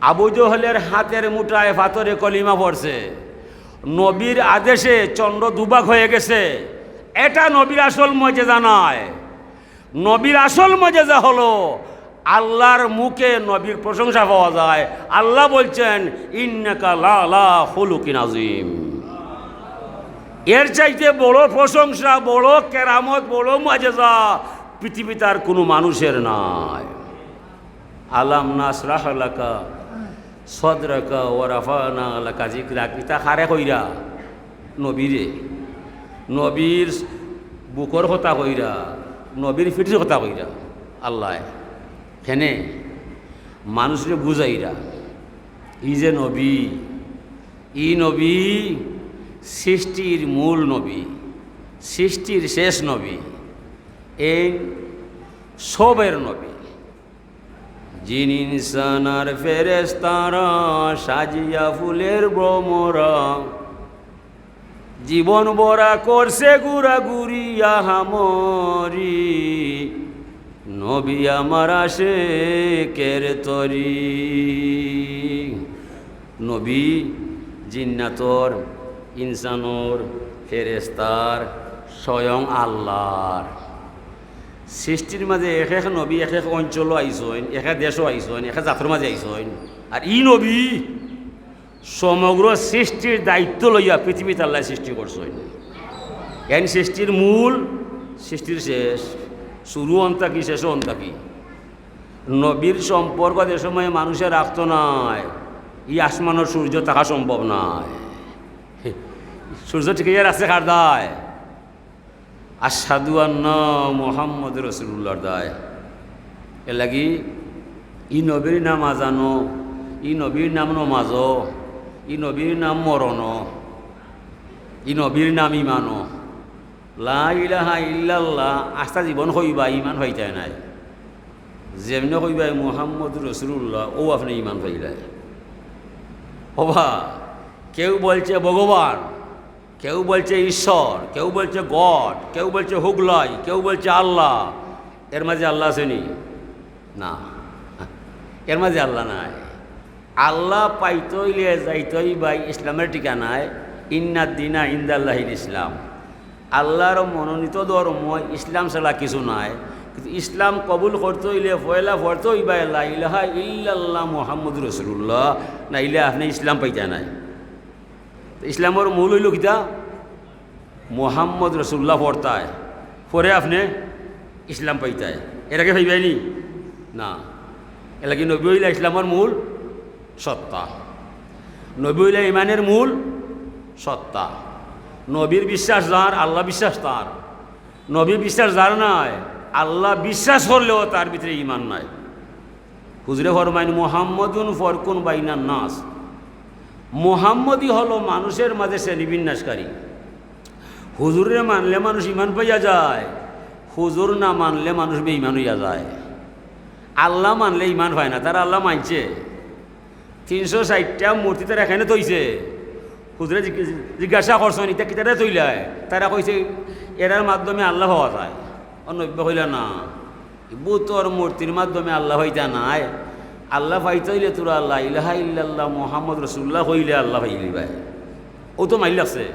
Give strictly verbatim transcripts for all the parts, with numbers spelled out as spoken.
আবু জহলের হাতের মুঠায় পাথরে কলিমা পড়ছে, নবীর আদেশে চন্দ্র দুভাগ হয়ে গেছে, এটা নবীর আসল মজেজা নয়। নবীর আসল মজেজা হলো আল্লাহর মুখে নবীর প্রশংসা পাওয়া যায়। আল্লাহ বলছেন, "ইন্নাকা লাআলা খুলুকিন আযীম।" এর চাইতে বড় প্রশংসা, বড় কেরামত, বড় মজেজা পৃথিবীতে আর কোনো মানুষের নাই। আলাম নাশরাহ লাকা সদরাকা ওয়া রাফানা লাকা যিকরাক। ইতা কারে কইরা? নবীরে। নবীর বুকর কথা কইরা, নবীর পিঠির কথা কইরা। আল্লায় কেনে মানুষরে বুঝাইরা, ই যে নবী, ই নবী সৃষ্টির মূল নবী, সৃষ্টির শেষ নবী, এই সবের নবী। জিন ইনসান আর ফেরেশতারা সাজিয়া ফুলের ভ্রমরা, জীবন ভরা করছে ঘুরাঘুরি আহামরি, নবী আমার আশেকের তরি। নবী জিন্নাতর, ইনসানর, ফেরেশতার, স্বয়ং আল্লাহর। সৃষ্টির মাঝে এক এক নবী এক এক অঞ্চলো আইছইন, এক এক দেশো আইছইন, এক এক জাতর মাঝে আইছইন। আর ই নবী সমগ্র সৃষ্টির দায়িত্ব লইয়া পৃথিবীত আল্লায় সৃষ্টি করছইন। এন সৃষ্টির মূল, সৃষ্টির শেষ, শুরু অন থাকি, শেষ অন থাকি। নবীর সম্পর্ক যে সময় মানুষে রাখতো নায়, ই আসমানর সূর্য থাকা সম্ভব নায়। সূর্য টিকাইয়া রাখছে কার দায়? আশহাদু আন্না মুহাম্মদ রাসূলুল্লাহর দায়। এর লাগি ই নবীর নাম আজানো, ই নবীর নাম নমাজো, ই নবীর নাম মরণো, ই নবীর নাম ইমানো। লা ইলাহা ইল্লাল্লাহ আস্তা জীবন কইবা, ইমান পাইতায় নায়। যেমনে কইবা মুহাম্মদুর রাসূলুল্লাহ, অউ আপনে ইমান পাইলায়। ওবা, কেউ বলছে ভগবান, কেউ বলছে ঈশ্বর, কেউ বলছে গড, কেউ বলছে হুগলাই, কেউ বলছে আল্লাহ। এর মাঝে আল্লাহ আছে নি? না, এর মাঝে আল্লাহ নাই। আল্লাহ পাইতে অইলে যাইতে অইবা ইসলামের ঠিকানায়, ইন্নাদ দীনা ইনদাল্লাহিল ইসলাম। আল্লাহর মনোনীত ধর্ম ইসলাম ছাড়া কিছু নাই। কিন্তু ইসলাম কবুল করতে অইলে পয়লা পড়তে অইবা লা ইলাহা ইল্লাল্লাহ মুহাম্মদুর রাসূলুল্লাহ, নাইলে আপনে ইসলাম পাইতা নায়। তো ইসলামর মূল অইলো কিতা? মুহাম্মদ রাসূলুল্লাহ পড়তায়, পরে আপনে ইসলাম পাইতায়। এর আগে পাইবায় নি? না। এর লাগি নবী অইলা ইসলামর মূল সত্তা, নবী অইলা ইমানের মূল সত্তা। নবীর বিশ্বাস যার, আল্লাহ বিশ্বাস তার। নবীর বিশ্বাস যার নাই, আল্লাহ বিশ্বাস করলেও তার ভিতরে ইমান নাই। হুজুরে ফরমাইন, "মুহাম্মদুন ফরকুন বাইনান নাস।" মুহাম্মদই হলো মানুষের মাঝে শ্রেণী বিন্যাসকারী। হুজুরে মানলে মানুষ ইমান পাইয়া যায়, হুজুর না মানলে মানুষ বেইমান অইয়া যায়। আল্লাহ মানলে ইমান পায় না, তারা আল্লাহ মানছে। তিনশো ষাইটটা মূর্তি তারা এখানে থইছে। হুজুরে জিজ্ঞ-, জিজ্ঞাসা করছইন, "ইতা কিতারে থইলায়?" তারা কইছে, "এরার মাধ্যমে আল্লাহ পাওয়া যায়।" অউ নবীয়ে কইলা, "না, বুতর মূর্তির মাধ্যমে আল্লাহ পাইতা নায়। আল্লাহ পাইতে অইলে তোরা লা ইলাহা ইল্লাল্লাহ মুহাম্মদ রাসূলুল্লাহ কইলে আল্লাহ পাইলিবায়।" অউ তো মাইর লাগছে,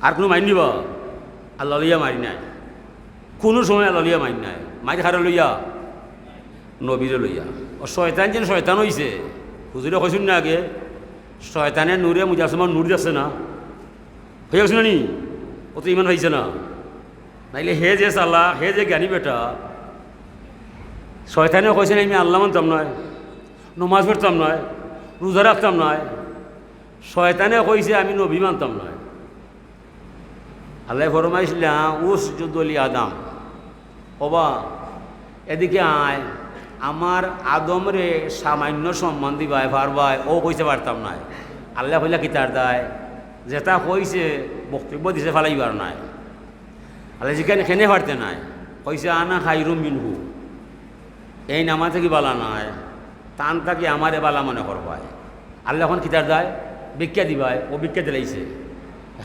আর কুনু মাইর নিবা? আল্লাহ লইয়া মাইর নাই, কুনু সময় আল্লাহ লইয়া মাইর নাই। মাইর কারে লইয়া? নবীরে লইয়া। অউ শয়তান যেন শয়তান অইছে, হুজুরে কইছইন না আগে, শয়তানে নূরে মুজাসসামর নূর দেখছে না, অইয়া গেছে না নি? অউ তো ইমান পাইছে না। নাইলে হে যে চালাক, হে যে জ্ঞানী বেটা, শয়তানে কইছে না, "আমি আল্লাহ মানতাম নায়, নমাজ পড়তাম নায়, রোজা রাখতাম নায়।" শয়তানে কইছে, "আমি নবী মানতাম নায়।" আল্লায় ফরমাইছলা, "উসজুদু লি আদম।" ওবা, এদিকে আয়, আমার আদমরে সামান্য সম্মান দিবায় পারবায়, অউ কইছে পারতাম নায়। আল্লায় কইলা কিতার দায়? যেটা কইছে, বক্তব্য দিছে ফালাইবার নায়। আল্লায় জিকাইন কেনে পারতে নায়? কইছে, "আনা খাইরুম মিনহু।" এইন আমার থাকি বালা নায়, তান থাকি আমারে বালা মনে করবায়। আল্লায় অখন কিতার দায়? ভিক্ষা দিবায়, অউ ভিক্ষা দিলাইছে।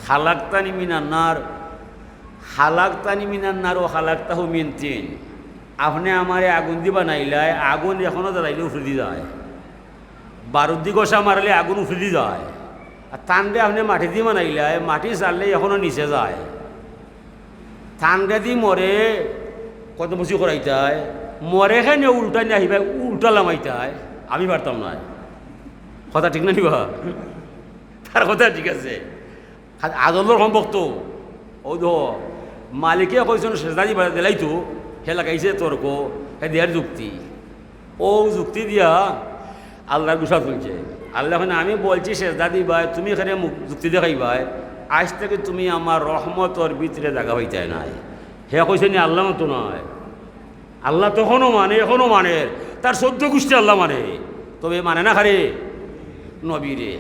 খালাকতানি মিনান নার, খালাকতানি মিনান নার ওয়া খালাকতাহু মিন তিন। আপনে আমারে আগুন দি বানাইলায়, আগুন এখনো জ্বালাইলে উফরেদি যায়। বারুদি ঘষা মারলে আগুন উপরেদি যায়, আর তানরে আপনে মাটিদি বানাইলায়, মাটি ছাড়লে এখনো নিচে যায়। তানরেদি মরে কদমবুসি করাইতায়, মরে কেনে উল্টা নিয়া হিবায় উল্টা লামাইতায়, আমি পারতাম নায়। কথা ঠিক না নি বা? তার কথা ঠিক আছে। আদলর সম্পর্ক তো, অউ তো মালিকে কইছইন সেজদা দিবা, দিলাইতো, হে লাগাইছে তর্ক, হে দেয়ার যুক্তি। অউ যুক্তি দিয়া আল্লার গুসা তুলছে। আল্লায় কইন, "আমি বলছি সেজদা দিবায়, তুমি কেনে মুখ যুক্তি দেখাইবায়, আইজ থাকি তুমি আমার রহমতর ভিতরে জাগা পাইতায় নায়।" হে কইছে নি আল্লা মানতো নায়? আল্লা তখনও মানে, এখনও মানে, তার চৌদ্দ গুষ্টি আল্লা মানে, তবে মানে না কারে? নবীরে।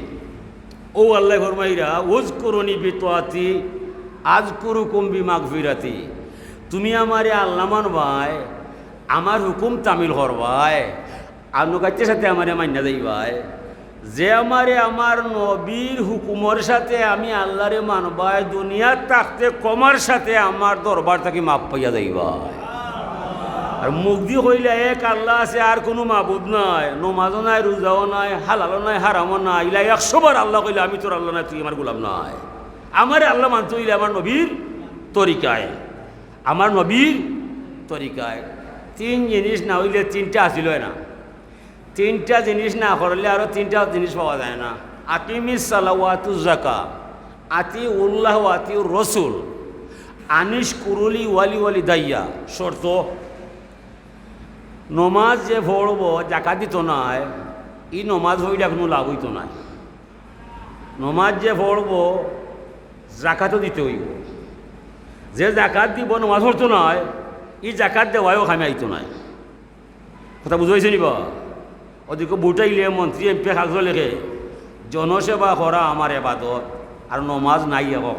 অউ আল্লায় ফরমাইরা, "উযকুরুনি বিতাআতি আযকুরুকুম বিমাগফিরাতি।" তুমি আমারে আল্লা মানবায়, আমার হুকুম তামিল করবায়, আনুগত্যের সাথে আমারে মাইন্না যাইবায়। যে আমারে আমার নবীর হুকুমর সাথে আমি আল্লারে মানবায়, দুনিয়াত থাকতে ক্ষমার সাথে আমার দরবার থাকি মাফ পাইয়া যাইবায়। আর মুখদি কইলা, "এক আল্লা আছে, আর কুনু মাবুদ নাই, নমাজও নাই, রুজাও নাই, হালালও নাই, হারামও নাই।" ইলা একশো বার আল্লা কইলা, "আমি তোর আল্লা নায়, তুই আমার গোলাম নায়।" আমারে আল্লা মানতো অইলে আমার নবীর তরিকায়, আমার নবীর তরিকায়। তিন জিনিস না অইলে তিনটা হাসিল অয় না। তিনটা জিনিস না করলে আরো তিনটা জিনিস পাওয়া যায় না। আকিমিস সালাওয়াতু জাকা, আতিউল্লাহ ওয়া আতিউর রসুল, আনিশকুরুলি ওয়ালি ওয়ালিদাইয়া। শর্ত, নমাজ যে পড়বো, জাকাত দিতো নায়, ই নমাজ পড়িয়া কুনু লাভ অইতো নায়। নমাজ যে পড়বো, জাকাতও দিতে অইবো। যে জাকাত দিবো, নমাজ পড়তো নায়, ই জাকাত দেওয়ায়ও কামে আইতো নায়। কথা বুঝাইছে নি বা? ওদিকে ভোট আইলে মন্ত্রী এমপি কাগজ লেখে, "জনসেবা করা আমার এবাদত, আর নমাজ নাই এখন।"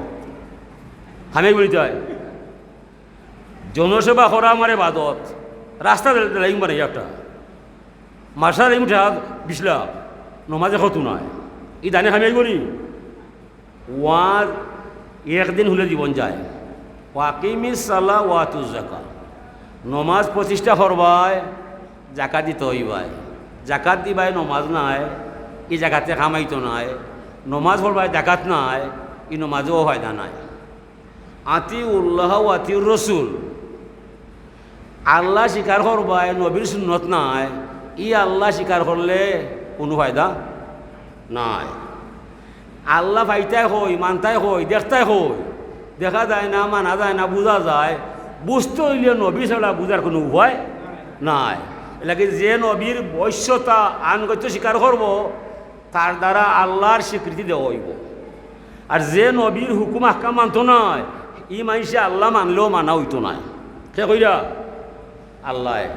কামে আইবো নি তাই? "জনসেবা করা আমার এবাদত।" রাস্তা দিলাইমু বানাইয়া একটা, মাদ্রাসা দিলাইমু টেকা বিশ লাখ, নমাজ একওয়াক্ত নাই, ই দানে কামে আইবো নি? ওয়াজ একদিন অইলে জীবন যায়। ওয়াকিমিস সালাহ ওয়াতুজ জাকা, নমাজ প্রতিষ্ঠা করবায়, জাকাত দিতে অইবায়। জাকাত দিবায়, নমাজ নাই, ই জাকাতে কামাইতো নায়। নমাজ পড়বায়, জাকাত নাই, ই নমাজেও ফায়দা নাই। আতিউল্লাহ ওয়া আতিউর রসুল, আল্লা স্বীকার করবায়, নবীর সুন্নত নাই, ই আল্লা স্বীকার করলে কুনু ফায়দা নাই। আল্লা পাইতায় কই, মানতায় কই, দেখতায় কই? দেখা যায় না, মানা যায় না, বুঝা যায়। বুঝতে অইলে নবী ছাড়া বুঝার কুনু উপায় নাই। এরলাগি যে নবীর বশ্যতা, আনুগত্য স্বীকার করবো, তার দ্বারা আল্লার স্বীকৃতি দেওয়া অইবো। আর যে নবীর হুকুম আহকাম মানতো নায়, ই মানষে আল্লা মানলেও মানা অইতো নায়। কে কইরা? আল্লায়।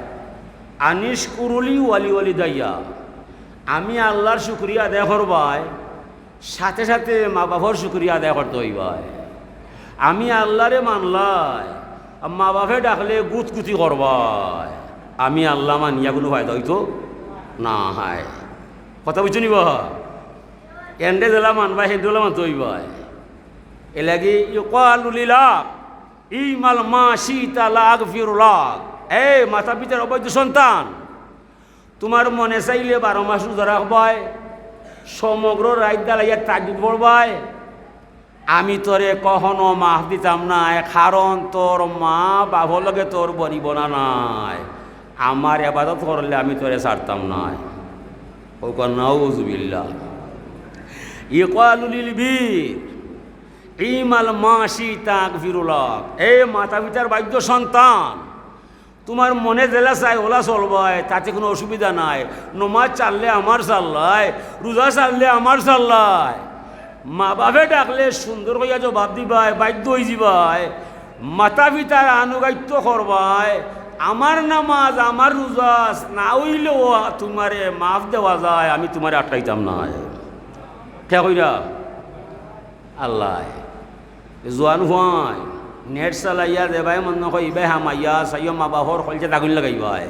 আনিশকুরুলি ওয়ালি ওয়ালিদাইয়া, আমি আল্লার শুকরিয়া আদায় করবায়, সাথে সাথে মা বাফর শুকরিয়া আদায় করতে অইবায়। আমি আল্লারে মানলায়, আর মা বাফে ডাকলে গুতগুতি করবায়। আমি আল্লা মানিয়া কুনু ফায়দা অইতো নায়। কথা বুঝছো নি বা? এনরে যেলা মানবায়, হেনরে অলা মানতে অইবায়। এরলাগি ইউকালু লিল আক, ইমাল মা শিতা লা আগফিরু লাক। এ মাতা পিতার অবাধ্য সন্তান, তুমার মনে চাইলে বারো মাস রুজা রাখবায়, সমগ্র রাইত দালাইয়া তাহাজ্জুদ পড়বায়, আমি তোরে কখনো মাফ দিতাম নায়, কারণ তোর মা বাফর লগে তোর বনিবনা নাই। আমার এবাদত করলে আমি তোরে ছাড়তাম নায়। কউক্কা নাউজুবিল্লাহ। ইউকালু লিল বীর, ইমাল মা শিতা আগফিরু লাক। এ মাতা পিতার বাধ্য সন্তান, তুমার মনে যেলা চায় অলা চলবায়, তাতে কুনু অসুবিধা নাই। নমাজ ছাড়লে আমার ছাড়লায়, রুজা ছাড়লে আমার ছাড়লায়। মা বাফে ডাকলে সুন্দর কইয়া জবাব দিবায়, বাধ্য অইযিবায়। মাতা পিতার আনুগত্য করবায়। আমার নমাজ, আমার রুজা না অইলেও তুমারে মাফ দেওয়া যায়, আমি তুমারে আটকাইতাম নায়। কে কইরা? আল্লায়। জোয়ান পুয়াইন, নেট চালাইয়া যেবায় মনো কয় ইবায় হামাইয়া, চাইও মা বাফর কলজাত আগুন লাগাইবায়।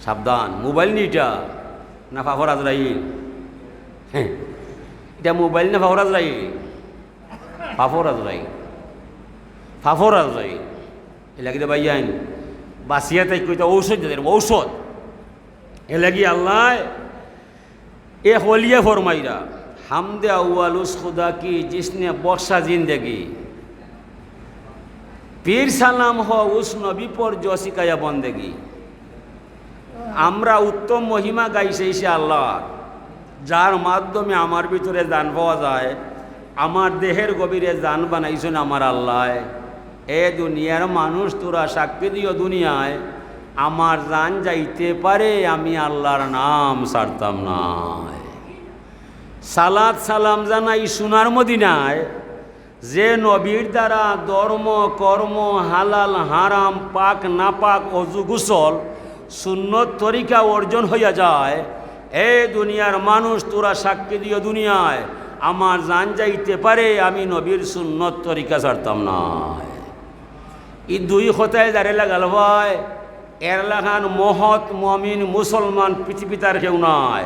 সাবধান, মোবাইল নি ইটা, না ফাফর আজরাইল? ইটা মোবাইল না ফাফর আজরাইল? ফাফর আজরাইল। ফাফর আজরাইল। এরলাগি দে ভাইয়াইন, বাচিয়া থাইক্কা, ইটা ঔষধ জাতর, ঔষধ। এরলাগি আল্লায় এক ওলিয়ে ফরমাইরা, "হামদে আউয়াল উস খুদা কি, জিসনে বখশা জিন্দেগি। পীর সালাম হো উস নবী পর, জো সিখায়া বন্দেগি।" আমরা উত্তম মহিমা গাইছি সে আল্লাহ, যার মাধ্যমে আমার ভিতরে জান পাওয়া যায়, আমার দেহের গভীরে জান বানাইছেন আমার আল্লাহ। এ দুনিয়ার মানুষ, তোরা সাক্ষী দিও দুনিয়ায়, আমার জান যাইতে পারে, আমি আল্লাহর নাম ছাড়তাম না। সালাত সালাম জানাই সোনার মদিনায়, যে নবীর দ্বারা ধর্ম, কর্ম, হালাল, হারাম, পাক, নাপাক, অজু, গোসল, সুন্নত তরিকা অর্জন হইয়া যায়। এ দুনিয়ার মানুষ, তোরা সাক্ষী দিও দুনিয়ায়, আমার জান যাইতে পারে, আমি নবীর সুন্নত তরিকা ছাড়তাম না। ই দুই কথায় যারে লাগাল পায়, এর লাখান মহৎ মমিন মুসলমান পৃথিবীত আর কেউ নাই।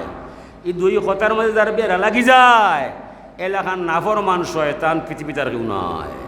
ই দুই কথার মাঝে যার বেড়া লাগি যায়, এ লাখান নাফরমান শয়তান পৃথিবীত আর কেউ নাই।